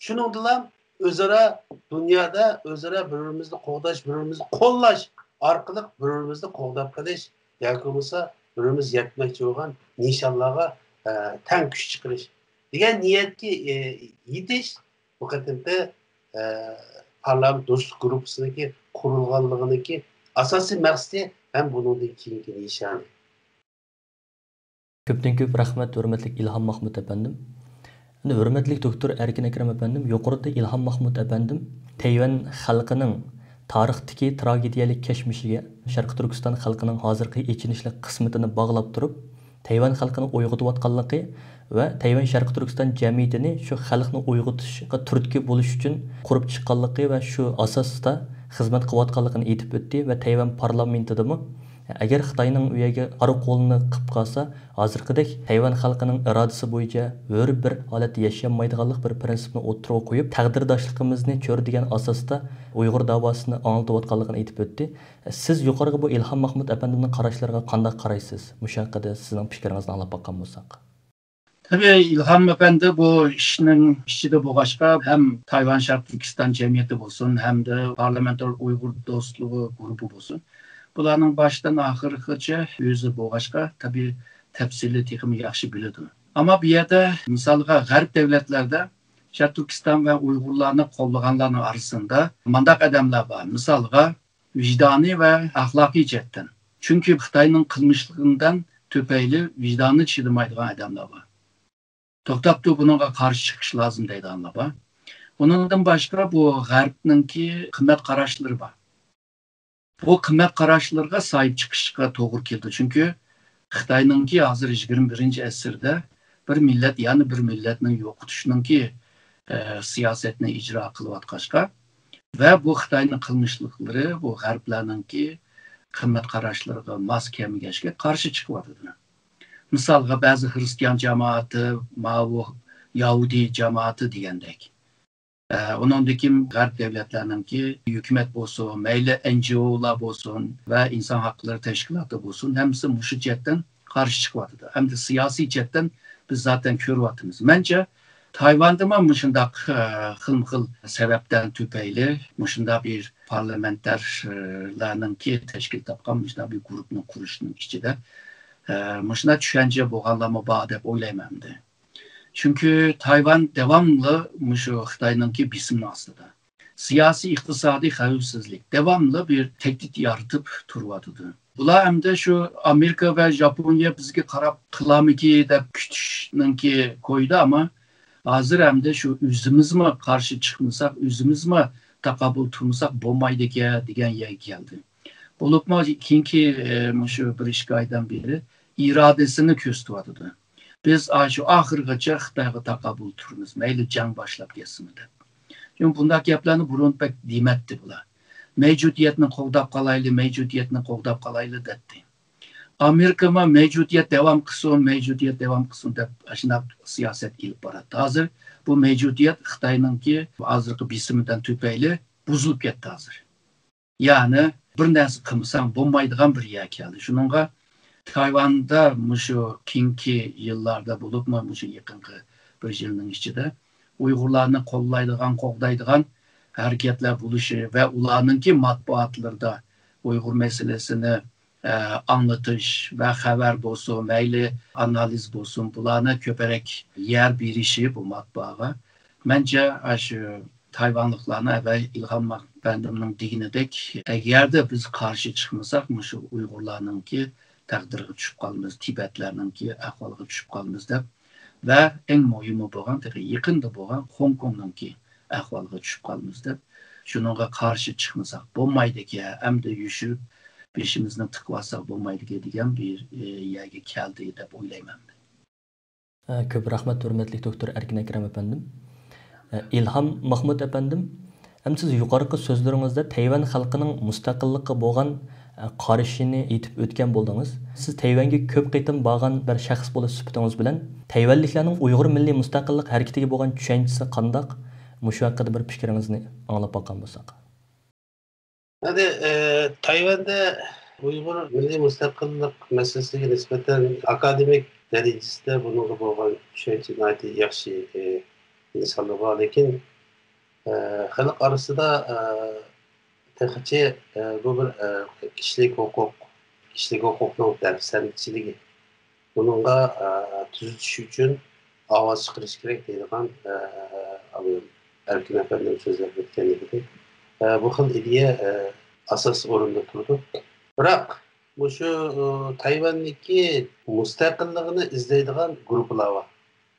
شۇنىڭدىلا ئۆزئارا دۇنيادا ئۆزئارا بىر-بىرىمىزنى قوغداش، بىر-بىرىمىزنى قوللاش ئارقىلىق بىر-بىرىمىزنى قوغداپ قېلىش ياكى بولمىسا بىر-بىرىمىز يەتمەكچى بولغان نىشانلارغا، ئە، تەڭ كۈچ چىقىرىش دېگەن نىيەتكە، ئە، يېتىش بۇ قېتىمقى، ئە، پارلامېنت دوستلۇق گۇرۇپپىسىنىڭكى قۇرۇلغانلىقىنىڭكى ئاساسىي مەقسىتى ھەم بۇنىڭدىن كېيىنكى نىشانى. كۆپتىن كۆپ رەھمەت، ھۆرمەتلىك ئىلھام مەخمۇت ئەپەندىم. ئەمدى ھۆرمەتلىك دوكتور ئەركىن ئەكرەم ئەپەندىم، يۇقىرىدا ئىلھام مەخمۇت ئەپەندىم تەيۋەن خەلقىنىڭ تارىختىكى تراگېدىيەلىك كەچمىشىگە، شەرقىي تۈركىستان خەلقىنىڭ ھازىرقى ئېچىنىشلىق قىسمىتىنى باغلاپ تۇرۇپ، تەيۋەن خەلقىنى ئويغىتىۋاتقانلىقى ۋە تەيۋەن شەرقىي تۈركىستان جەمئىيىتىنى شۇ خەلقنى ئويغىتىشقا تۈرتكە بولۇش ئۈچۈن قۇرۇپ چىققانلىقى ۋە شۇ ئاساستا خىزمەت قىلىۋاتقانلىقىنى ئېيتىپ ئۆتتى ۋە تەيۋەن پارلامېنتىدىمۇ ئەگەر خىتاينىڭ ئۇ يەرگە ئارا قولىنى قىلىپ قالسا، ھازىرقىدەك تەيۋەن خەلقىنىڭ ئىرادىسى بويىچە ھۆر بىر ھالەتتە ياشىيالمايدىغانلىق بىر پىرىنسىپنى ئوتتۇرىغا قويۇپ، تەقدىرداشلىقىمىزنى چۆرىدىگەن ئاساستا ئۇيغۇر داۋاسىنى ئاڭلىتىۋاتقانلىقىنى ئېيتىپ ئۆتتى. سىز يۇقىرىقى بۇ ئىلھام مەخمۇت ئەپەندىمنىڭ قاراشلىرىغا قانداق قارايسىز؟ مۇشۇ ھەققىدە سىزنىڭ پىكرىڭىزنى ئاڭلاپ باققان بولساق. تەبىئىي، ئىلھام ئەپەندى بۇ ئىشنىڭ ئىچىدە بولغاچقا، ھەم تايۋان شەرقىي تۈركىستان جەمئىيىتى بولسۇن، ھەمدە پارلامېنتار ئۇيغۇر دوستلۇقى گۇرۇپپا بولسۇن، بۇلارنىڭ باشتىن ئاخىرغىچە ئۆزى بولغاچقا، تەبىئىي، تەپسىلىي تېخىمۇ ياخشى بىلىدۇ. ئەمما بۇ يەردە، مىسالغا، غەرب دۆلەتلەردە شەرقىي تۈركىستان ۋە ئۇيغۇرلارنى قوللىغانلارنىڭ ئارىسىدا مانداق ئادەملەر بار. مىسالغا، ۋىجدانىي ۋە ئەخلاقىي جەھەتتىن. چۈنكى خىتاينىڭ قىلمىشلىقىدىن تۈپەيلى ۋىجدانى چىدىمايدىغان ئادەملەر بار. توختاپتۇ، بۇنىڭغا قارشى چىقىش لازىم دەيدىغانلار بار. ئۇنىڭدىن باشقا بۇ غەربنىڭكى قىممەت قاراشلىرى بار. بۇ قىممەت قاراشلىرىغا ساھىب چىقىشقا توغرا كېلىدۇ. چۈنكى خىتاينىڭكى ھازىر يىگىرمە بىرىنچى ئەسىردە بىر مىللەت يەنە بىر مىللەتنى يوقىتىشنىڭكى، ئە، سىياسەتنى ئىجرا قىلىۋاتقاچقا ۋە بۇ خىتاينىڭ قىلمىشلىقلىرى بۇ غەربلەرنىڭكى قىممەت قاراشلىرىغا ماس كەلمىگەچكە قارشى چىقىۋاتىدۇ. مىسالغا، بەزى خىرىستىيان جامائىتى، ماۋۇ يەھۇدىي جامائىتى دېگەندەك. ئە، ئۇنىڭدىن كېيىن غەرب دۆلەتلەرنىڭكى ھۆكۈمەت بولسۇن، مەيلى ئېن جى ئولار بولسۇن ۋە ئىنسان ھەقلىرى تەشكىلاتى بولسۇن، ھەممىسى مۇشۇ جەھەتتىن قارشى چىقىۋاتىدۇ. ئەمدى سىياسىي جەھەتتىن بىز زاتەن كۆرۈۋاتىمىز. مەنچە، تايۋاندىمۇ مۇشۇنداق، ئە، خىلمۇ خىل سەۋەبتىن تۈپەيلى مۇشۇنداق بىر پارلامېنتارلارنىڭكى تەشكىل تاپقان مۇشۇنداق بىر گۇرۇپنى قۇرۇشنىڭ ئىچىدە، ئە، مۇشۇنداق چۈشەنچە بولغانلارمۇ بار دەپ ئويلايمەن ئەمدى. چۈنكى تايۋان داۋاملىق مۇشۇ خىتاينىڭكى بېسىمى ئاستىدا. سىياسىي، ئىقتىسادىي خەۋپسىزلىك داۋاملىق بىر تەھدىت يارىتىپ تۇرۇۋاتىدۇ. بۇلار ئەمدى شۇ ئامېرىكا ۋە ياپونىيە بىزگە قاراپ قىلارمىكى دەپ كۈتۈشنىڭكى كويىدا، ئەمما ھازىر ئەمدى شۇ ئۆزىمىزمۇ قارشى چىقمىساق، ئۆزىمىزمۇ تاقابىل تۇرمىساق بولمايدىكەن دېگەن يەرگە كەلدى. بولۇپمۇ كېيىنكى، ئە، مۇشۇ بىر ئىككى ئايدىن بېرى ئىرادىسىنى كۆرسىتىۋاتىدۇ. بىز ئاشۇ ئاخىرغىچە خىتايغا تاقابىل تۇرىمىز، مەيلى جەڭ باشلاپ كەتسىمۇ دەپ. چۈنكى بۇنداق گەپلەرنى بۇرۇن بەك دېمەتتى بۇلار. مەۋجۇدىيەتنى قوغداپ قالايلى، مەۋجۇدىيەتنى قوغداپ قالايلى دەتتى. ئامېرىكىمۇ مەۋجۇدىيەت داۋام قىلسۇن، مەۋجۇدىيەت داۋام قىلسۇن دەپ ئاشۇنداق سىياسەت ئېلىپ باراتتى. ھازىر بۇ مەۋجۇدىيەت خىتاينىڭكى ھازىرقى بېسىمىدىن تۈپەيلى بۇزۇلۇپ كەتتى ھازىر. يەنى بىر نەرسە قىلمىساڭ بولمايدىغان بىر يەر كەلدى. شۇنىڭغا تايۋاندا مۇشۇ كېيىنكى يىللاردا بولۇپمۇ مۇشۇ يېقىنقى بىر يىلنىڭ ئىچىدە ئۇيغۇرلارنى قوللايدىغان، قوغدايدىغان ھەرىكەتلەر بولۇشى ۋە ئۇلارنىڭكى مەتبۇئاتلىرىدا ئۇيغۇر مەسىلىسىنى، ئە، ئاڭلىتىش ۋە خەۋەر بولسۇن، مەيلى ئانالىز بولسۇن، بۇلارنى كۆپرەك يەر بېرىشى بۇ مەتبۇئاتقا. مەنچە، ئاشۇ تايۋانلىقلارنى ئەۋەل ئىلھام ئەپەندىمنىڭ دېگىنىدەك، ئەگەردە بىز قارشى چىقمىساق، مۇشۇ ئۇيغۇرلارنىڭكى تەقدىرىگە چۈشۈپ قالىمىز، تىبەتلەرنىڭكى ئەھۋالىغا چۈشۈپ قالىمىز دەپ ۋە ئەڭ مۇھىمى بولغان، تېخى يېقىندا بولغان خوڭكوڭنىڭكى ئەھۋالىغا چۈشۈپ قالىمىز دەپ، شۇنىڭغا قارشى چىقمىساق بولمايدىكەن، ئەمدى يوشۇرۇپ بېشىمىزنى تىقىۋالساق بولمايدىكەن دېگەن بىر، ئە، يەرگە كەلدى دەپ ئويلايمەن. ئە، كۆپ رەھمەت، ھۆرمەتلىك دوكتور ئەركىن ئەكرەم ئەپەندىم. ئە، ئىلھام ماخمۇت ئەپەندىم، ئەمدى سىز يۇقىرىقى سۆزلىرىڭىزدە تەيۋەن خەلقىنىڭ مۇستەقىللىققا بولغان، ئە، قارىشىنى ئېيتىپ ئۆتكەن بولدىڭىز. سىز تەيۋەنگە كۆپ قېتىم بارغان بىر شەخس بولۇش سۈپىتىڭىز بىلەن، تەيۋەنلىكلەرنىڭ ئۇيغۇر مىللىي مۇستەقىللىق ھەرىكىتىگە بولغان چۈشەنچىسى قانداق؟ مۇشۇ ھەققىدە بىر پىكرىڭىزنى ئاڭلاپ باققان بولساق. ئەمدى، ئە، تايۋەندە ئۇيغۇر مىللىي مۇستەقىللىق مەسىلىسىگە نىسبەتەن ئاكادېمىك دەرىجىسىدە بۇنىڭغا بولغان چۈشەنچە ناھايىتى ياخشى، ئە، ئىنسانلار بار، لېكىن، ئە، خەلق ئارىسىدا، ئە، تېخىچە، ئە، بۇ بىر، ئە، كىشىلىك ھوقۇق، كىشىلىك ھوقۇقنىڭ دەپسەندىچىلىكى، بۇنىڭغا، ئە، تۈزىتىش ئۈچۈن ئاۋاز چىقىرىش كېرەك دەيدىغان، ئە، ئەركىن ئەپەندىم سۆزلەپ ئۆتكەندىكىدەك، ئە، بۇ خىل ئىدىيە، ئە، ئاساسىي ئورۇندا تۇرىدۇ. بىراق، مۇشۇ، ئە، تايۋاندىكى مۇستەقىللىقىنى ئىزدەيدىغان گۇرۇپپىلار بار.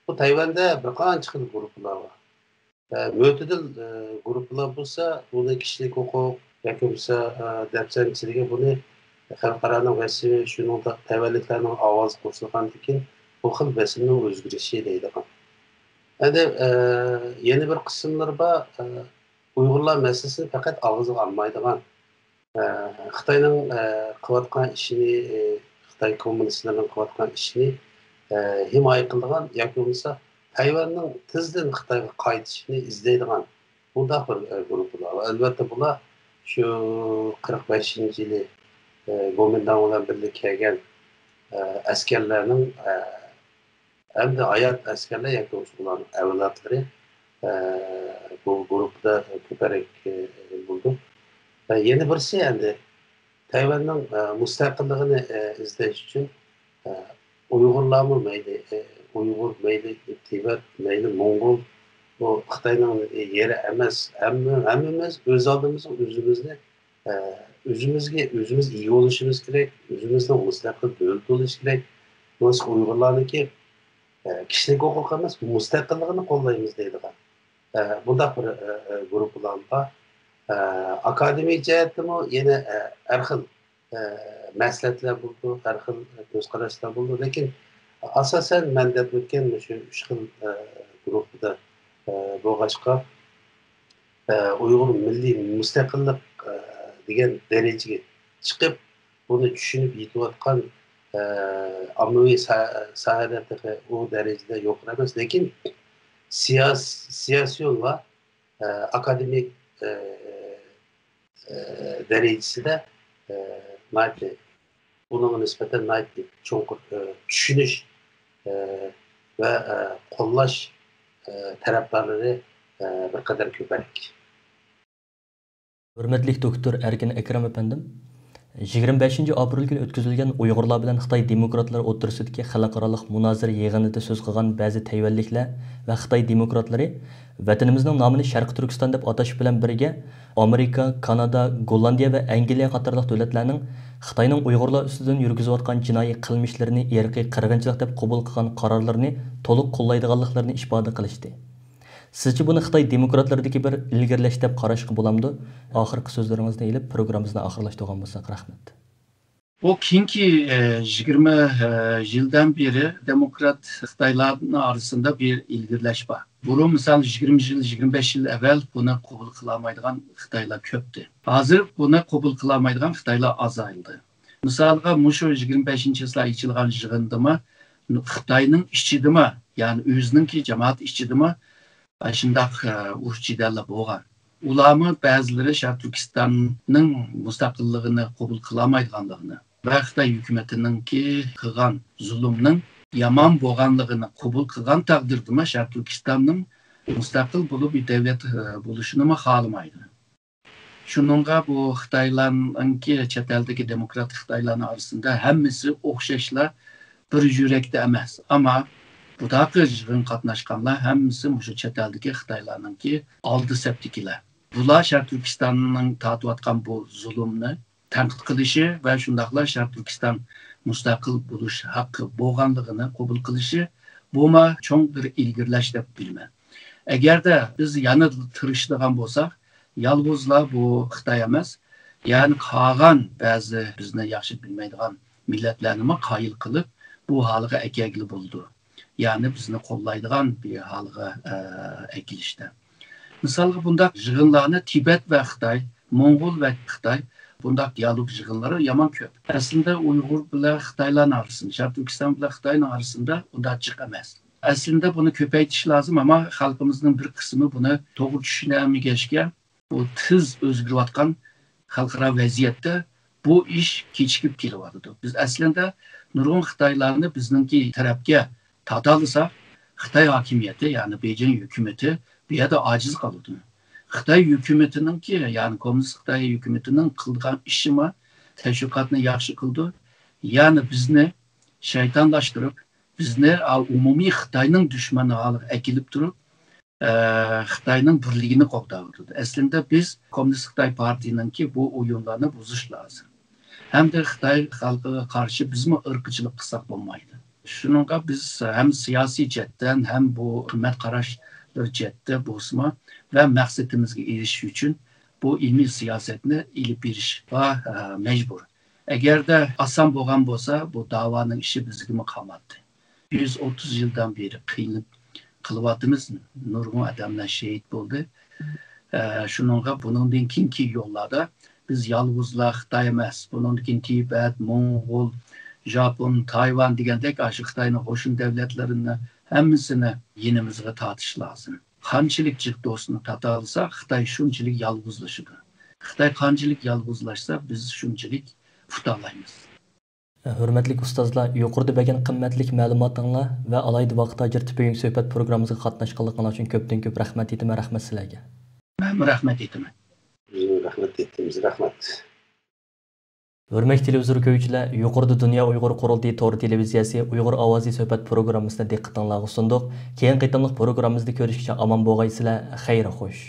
بۇ تايۋاندا بىر قانچە خىل گۇرۇپپىلار بار. ئە، مۆتىدىل، ئە، گۇرۇپپىلار بولسا، بۇنى كىشىلىك ھوقۇق ياكى بولمىسا، ئە، دەپسەندىچىلىكى بۇنى خەلقئارانىڭ ۋەسىمى، شۇنىڭدەك تەۋەلىكلەرنىڭ ئاۋازى قوشۇلغاندىن كېيىن بۇ خىل ۋەسىمنىڭ ئۆزگىرىشى دەيدىغان. ئەمدى، ئە، يەنە بىر قىسىملىرى بار، ئە، ئۇيغۇرلار مەسىلىسىنى پەقەت ئاغزىغا ئالمايدىغان، ئە، خىتاينىڭ، ئە، قىلىۋاتقان ئىشىنى، ئە، خىتاي كوممۇنىستلىرىنىڭ قىلىۋاتقان ئىشىنى، ئە، ھىمايە قىلىدىغان ياكى بولمىسا تەيۋەننىڭ تېزدىن خىتايغا قايتىشىنى ئىزدەيدىغان بۇنداق بىر، ئە، گۇرۇپپىلار. ئەلۋەتتە، بۇلار شۇ قىرىق بەشىنچى يىلى، ئە، گومىنداڭ بىلەن بىللە كەلگەن، ئە، ئەسكەرلەرنىڭ، ئە، ئەمدى ھايات ئەسكەرلەر ياكى بولمىسا ئۇلارنىڭ ئەۋلادلىرى، ئە، بۇ گۇرۇپپىدا كۆپرەك، ئە، بولىدۇ. ئە، يەنە بىرسى ئەمدى تەيۋەننىڭ، ئە، مۇستەقىللىقىنى، ئە، ئىزدەش ئۈچۈن، ئە، ئۇيغۇرلارمۇ مەيلى، ئە، ئۇيغۇر مەيلى، تىبەت مەيلى، موڭغۇل، بۇ خىتاينىڭ يېرى ئەمەس. ھەممە، ھەممىمىز ئۆز ئالدىمىزغا ئۆزىمىزنى، ئە، ئۆزىمىزگە ئۆزىمىز ئىگە بولۇشىمىز كېرەك، ئۆزىمىزنىڭ مۇستەقىل دۆلىتى بولۇشى كېرەك. بولۇشقا ئۇيغۇرلارنىڭكى، ئە، كىشىلىك ھوقۇق ئەمەس، مۇستەقىللىقىنى قوللايمىز دەيدىغان، ئە، بۇنداق بىر، ئە، ئە، گۇرۇپپىلار بار. ئە، ئاكادېمىك جەھەتتىمۇ يەنە، ئە، ھەر خىل، ئە، مەسلىھەتلەر بولىدۇ، ھەر خىل كۆز قاراشلار بولىدۇ. لېكىن ئاساسەن مەن دەپ ئۆتكەن مۇشۇ ئۈچ خىل، ئە، گۇرۇپپىدا، ئە، بولغاچقا، ئە، ئۇيغۇر مىللىي مۇستەقىللىق، ئە، دېگەن دەرىجىگە چىقىپ، بۇنى چۈشىنىپ يېتىۋاتقان، ئە، ئاممىۋى سا-، ساھەدە تېخى ئۇ دەرىجىدە يۇقىرى ئەمەس. لېكىن سىياس-، سىياسىيون ۋە، ئە، ئاكادېمىك، ئە، ئە، دەرىجىسىدە، ئە، ناھايىتى، بۇنىڭغا نىسبەتەن ناھايىتى چوڭقۇر، ئە، چۈشىنىش، ئە، ۋە، ئە، قوللاش، ئە، تەرەپدارلىرى، ئە، بىر قەدەر كۆپرەك. ھۆرمەتلىك دوكتور ئەركىن ئەكرەم ئەپەندىم، يىگىرمە بەشىنچى ئاپرېل كۈنى ئۆتكۈزۈلگەن ئۇيغۇرلار بىلەن خىتاي دېموكراتلىرى ئوتتۇرىسىدىكى خەلقئارالىق مۇنازىرە يىغىنىدا سۆز قىلغان بەزى تەيۋەنلىكلەر ۋە خىتاي دېموكراتلىرى ۋەتىنىمىزنىڭ نامىنى شەرقىي تۈركىستان دەپ ئاتاش بىلەن بىرگە، ئامېرىكا، كانادا، گوللاندىيە ۋە ئەنگلىيە قاتارلىق دۆلەتلەرنىڭ خىتاينىڭ ئۇيغۇرلار ئۈستىدىن يۈرگۈزۈۋاتقان جىنايى قىلمىشلىرىنى ئىرقىي قىرغىنچىلىق دەپ قوبۇل قىلغان قارارلىرىنى تولۇق قوللايدىغانلىقلىرىنى ئىپادە قىلىشتى. سىزچە بۇنى خىتاي دېموكراتلىرىدىكى بىر ئىلگىرىلەش دەپ قاراشقا بولامدۇ؟ ئاخىرقى سۆزلىرىڭىزنى ئېلىپ، پروگراممىمىزنى ئاخىرلاشتۇرغان بولساق رەھمەت. بۇ كېيىنكى، ئە، يىگىرمە، ئە، يىلدىن بېرى دېموكرات خىتايلارنىڭ ئارىسىندا بىر ئىلگىرىلەش بار. بۇرۇن، مىسال، يىگىرمە يىل، يىگىرمە بەش يىل ئەۋۋەل بۇنى قوبۇل قىلالمايدىغان خىتايلار كۆپتى. ھازىر بۇنى قوبۇل قىلالمايدىغان خىتايلار ئازايدى. مىسالغا، مۇشۇ يىگىرمە بەشىنچى چىسلا ئېچىلغان يىغىندىمۇ خىتاينىڭ ئىچىدىمۇ، يەنى ئۆزىنىڭكى جامائەت ئىچىدىمۇ ئاشۇنداق، ئە، ئۇرۇش جېدەللەر بولغان. ئۇلارمۇ بەزىلىرى شەرقىي تۈركىستاننىڭ مۇستەقىللىقىنى قوبۇل قىلالمايدىغانلىقىنى ۋە خىتاي ھۆكۈمىتىنىڭكى قىلغان زۇلۇمنىڭ يامان بولغانلىقىنى قوبۇل قىلغان تەقدىردىمۇ شەرقىي تۈركىستاننىڭ مۇستەقىل بولۇپ بىر دۆلەت، ئە، بولۇشىنىمۇ خالىمايدۇ. شۇنىڭغا بۇ خىتايلارنىڭكى، چەت ئەلدىكى دېموكرات خىتايلارنىڭ ئارىسىندا ھەممىسى ئوخشاشلا بىر يۈرەكتە ئەمەس. ئەمما بۇداقى يىغىنغا قاتناشقانلار ھەممىسى مۇشۇ چەت ئەلدىكى خىتايلارنىڭكى ئالدى سەپتىكىلەر. بۇلار شەرقىي تۈركىستاننىڭ تارتىۋاتقان بۇ زۇلۇمنى تەنقىد قىلىشى ۋە شۇنداقلا شەرقىي تۈركىستان مۇستەقىل بولۇش ھەققى بولغانلىقىنى قوبۇل قىلىشى، بۇمۇ چوڭ بىر ئىلگىرىلەش دەپ بىلىمەن. ئەگەردە بىز يەنە تىرىشىدىغان بولساق، يالغۇزلا بۇ خىتاي ئەمەس، يەنى قالغان بەزى بىزنى ياخشى بىلمەيدىغان مىللەتلەرنىمۇ قايىل قىلىپ، بۇ ھالغا ئەكەلگىلى بولىدۇ. يەنى بىزنى قوللايدىغان بىر ھالغا، ئە، ئەكېلىشتە. مىسالغا، بۇنداق يىغىنلارنى تىبەت ۋە خىتاي، موڭغۇل ۋە خىتاي، بۇنداق دىئالوگ يىغىنلىرى يامان كۆپ. ئەسلىدە ئۇيغۇر بىلەن خىتايلارنىڭ ئارىسىندا، شەرقىي تۈركىستان بىلەن خىتاينىڭ ئارىسىندا ئۇنداق جىق ئەمەس. ئەسلىدە بۇنى كۆپەيتىش لازىم، ئەمما خەلقىمىزنىڭ بىر قىسمى بۇنى توغرا چۈشىنەلمىگەچكە، بۇ تېز ئۆزگىرىۋاتقان خەلقئارا ۋەزىيەتتە بۇ ئىش كېچىكىپ كېلىۋاتىدۇ. بىز ئەسلىدە نۇرغۇن خىتايلارنى بىزنىڭكى تەرەپكە تارتالىساق، خىتاي ھاكىمىيىتى، يەنى بېيجىڭ ھۆكۈمىتى بۇ يەردە ئاجىز قالىدۇ. خىتاي ھۆكۈمىتىنىڭكى، يەنى كوممۇنىست خىتاي ھۆكۈمىتىنىڭ قىلىدىغان ئىشىمۇ تەشۋىقاتنى ياخشى قىلىدۇ، يەنى بىزنى شەيتانلاشتۇرۇپ، بىزنى، ئا، ئومۇمىي خىتاينىڭ دۈشمىنى ھالىغا ئەكېلىپ تۇرۇپ، ئە، خىتاينىڭ بىرلىكىنى قوغداۋاتىدۇ. ئەسلىدە بىز كوممۇنىست خىتاي پارتىيىنىڭكى بۇ ئويۇنلارنى بۇزۇش لازىم. ھەمدە خىتاي خەلقىگە قارشى بىزمۇ ئىرقچىلىق قىلساق بولمايدۇ. شۇنىڭغا بىز ھەم سىياسىي جەھەتتىن، ھەم بۇ قىممەت قاراشلىرى جەھەتتە بولسىمۇ ۋە مەقسىتىمىزگە ئېرىشىش ئۈچۈن بۇ ئىلمىي سىياسەتنى ئېلىپ بېرىشقا، ئە، مەجبۇر. ئەگەردە ئاسان بولغان بولسا، بۇ داۋانىڭ ئىشى بىزگىمۇ قالماتتى. يۈز ئوتتۇز يىلدىن بېرى قىينىلىپ قېلىۋاتىمىز. نۇرغۇن ئادەملەر شېھىت بولدى. ئە، شۇنىڭغا بۇنىڭدىن كېيىنكى يوللاردا بىز يالغۇزلا خىتاي ئەمەس، بۇنىڭدىن كېيىن تىبەت، موڭغۇل، ژاپون، تايۋان دېگەندەك ئاشۇ خىتاينىڭ قوشنا دۆلەتلىرىنى ھەممىسىنى يېنىمىزغا تارتىش لازىم. قانچىلىك جىق دوستنى تارتالىساق، خىتاي شۇنچىلىك يالغۇزلىشىدۇ. خىتاي قانچىلىك يالغۇزلاشسا، بىز شۇنچىلىك پۇتالايمىز. ھۆرمەتلىك ئۇستازلار، يۇقىرىدا بەرگەن قىممەتلىك مەلۇماتىڭلار ۋە ئالاھىدە ۋاقىت ئاجرىتىپ بۈگۈنكى سۆھبەت پروگراممىمىزغا قاتناشقانلىقىڭلار ئۈچۈن كۆپتىن كۆپ رەھمەت ئېيتىمەن، رەھمەت سىلەرگە. مەنمۇ رەھمەت ئېيتىمەن. بىزمۇ رەھمەت ئېيتىمىز، رەھمەت. ھۆرمەتلىك تېلېۋىزور كۆرگۈچىلەر، يۇقىرىدا دۇنيا ئۇيغۇر قۇرۇلتىيى تور تېلېۋىزىيەسى ئۇيغۇر ئاۋازى سۆھبەت پروگراممىسىنى دىققىتىڭلارغا سۇندۇق. كېيىنكى قېتىملىق پروگراممىمىزدا كۆرۈشكىچە ئامان بولغايسىلەر، خەير خوش.